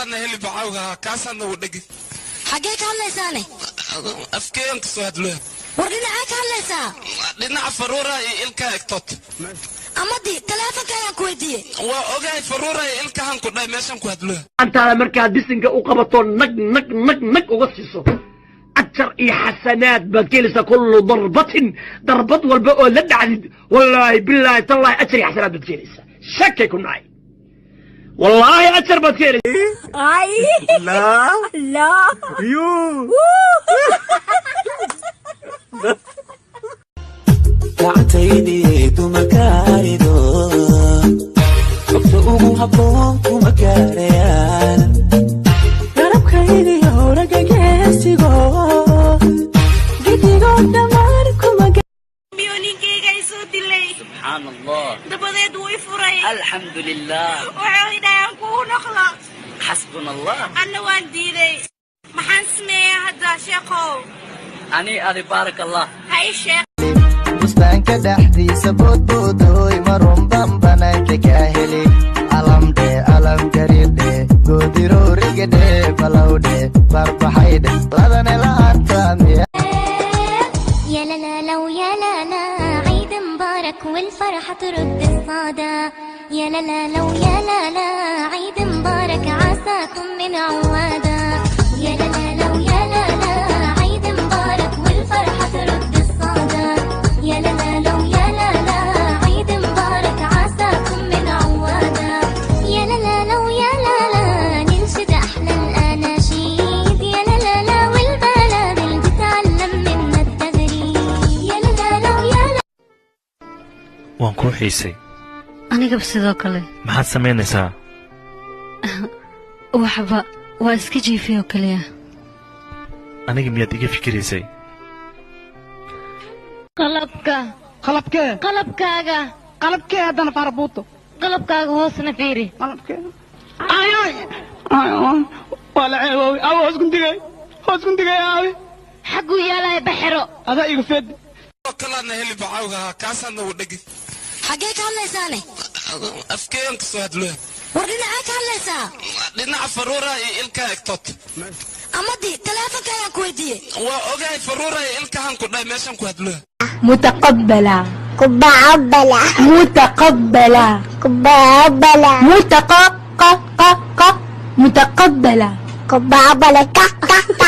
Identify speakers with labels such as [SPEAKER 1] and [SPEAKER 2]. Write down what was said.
[SPEAKER 1] Kalaadna heli bacawga kaasaadna u dhegi.
[SPEAKER 2] Xaggee ka hadlaysaane?
[SPEAKER 1] Afkeeyan ka soo hadlooya.
[SPEAKER 2] War dhinacaa ka hadlaysaa?
[SPEAKER 1] Dhinaca faruura iyo ilkaha egtood.
[SPEAKER 2] Amadii taleefonka ayaan ku weydiiyey.
[SPEAKER 1] Waa ogahay faruura iyo ilkahan ku dhahay meeshan ku hadlooya.
[SPEAKER 3] Antaada markaad bisinka u qabato nag nag nag nag uga siiso ajar iyo xasanaad baad ka helaysaa. Kullu darbatin, darbad walba oo la dhacdid, wallaahi bilaahi tallaahi ajar iyo xasanaad baad ka helaysaa. Shakay ku nacay, wallaahi ajar baad ka helaysaa.
[SPEAKER 4] Ay.
[SPEAKER 5] La.
[SPEAKER 4] La.
[SPEAKER 5] You.
[SPEAKER 6] Gacantaydii dumakaarido xogta ugu habboon kuma gaarayaan garabkaygiyo ragageesigo gidigoo dhammaan kuma.
[SPEAKER 7] Ninkayga i soo dilay.
[SPEAKER 8] Subxaan Allah.
[SPEAKER 7] Dabadeed wuu i furay.
[SPEAKER 8] Alxamdu lilah.
[SPEAKER 7] Wuxuu idhahay aan kugu noqdo.
[SPEAKER 8] Xasbuna Allah.
[SPEAKER 7] Anna waan diiday. Maxaan sameeyaa hadda, sheekhow?
[SPEAKER 8] Ani adi baarak Allah.
[SPEAKER 7] Hay sheekh.
[SPEAKER 9] Bustaanka dhexdiisa boodboodooy marunban banaanka kaa heli alamdhe alamgariidhe goodiroorigedhe balowdhe barbaxaydhe ladane la'aanta miya.
[SPEAKER 10] يا لا لا لو يا لا لا عيد مبارك والفرحة ترد الصدى. يا لا لا لو يا لا لا عيد مبارك عساكم من عوادة. يا لا لا لو يا لا لا عيد مبارك والفرحة ترد الصدى. يا لا لا لو يا لا لا عيد مبارك عساكم من عوادة. يا لا لا لو يا لا لا ننشد أحلى الأناشيد. يا لا لا لا والبلابل تتعلم منا التغريد. يا لا لا لو يا لا.
[SPEAKER 11] Waan kuu xiisay.
[SPEAKER 12] Anigaba sidoo kale.
[SPEAKER 11] Maxaad samaynaysaa?
[SPEAKER 12] Waxba, waa iska jiifay oo keliya.
[SPEAKER 11] Aniga miyaad iga fikiraysay?
[SPEAKER 12] Qalabka.
[SPEAKER 13] Qalabkee?
[SPEAKER 12] Qalabkaaga.
[SPEAKER 13] Qalabkee haddana, farabuuto?
[SPEAKER 12] Qalabkaaga hoosna fiiri.
[SPEAKER 13] Qalabkee? Ay ay ay, waa la ceeboobay. Aw, hoos kundigay, hoos kundigay aabe.
[SPEAKER 12] Xagguu yaalaya baxiro?
[SPEAKER 13] Adaa iga fed.
[SPEAKER 1] Kalaadna heli bacawga kaasaadna u dhegi.
[SPEAKER 2] Xaggee ka hadlaysaane?
[SPEAKER 1] Afkeeyan ka soo hadlooya.
[SPEAKER 2] War dhinacaa ka hadlaysaa?
[SPEAKER 1] Dhinaca faruura iyo ilkaha egtood.
[SPEAKER 2] Amadii taleefonka ayaan ku weydiiyey.
[SPEAKER 1] Waa ogahay faruura iyo ilkahan ku dhahay meeshan ku hadlooya.
[SPEAKER 4] متقبلة
[SPEAKER 10] قبعبلة
[SPEAKER 4] متقبلة
[SPEAKER 10] قبعبلة
[SPEAKER 4] متق ق ق ق متقبلة
[SPEAKER 10] قبعبلة ك ك ك.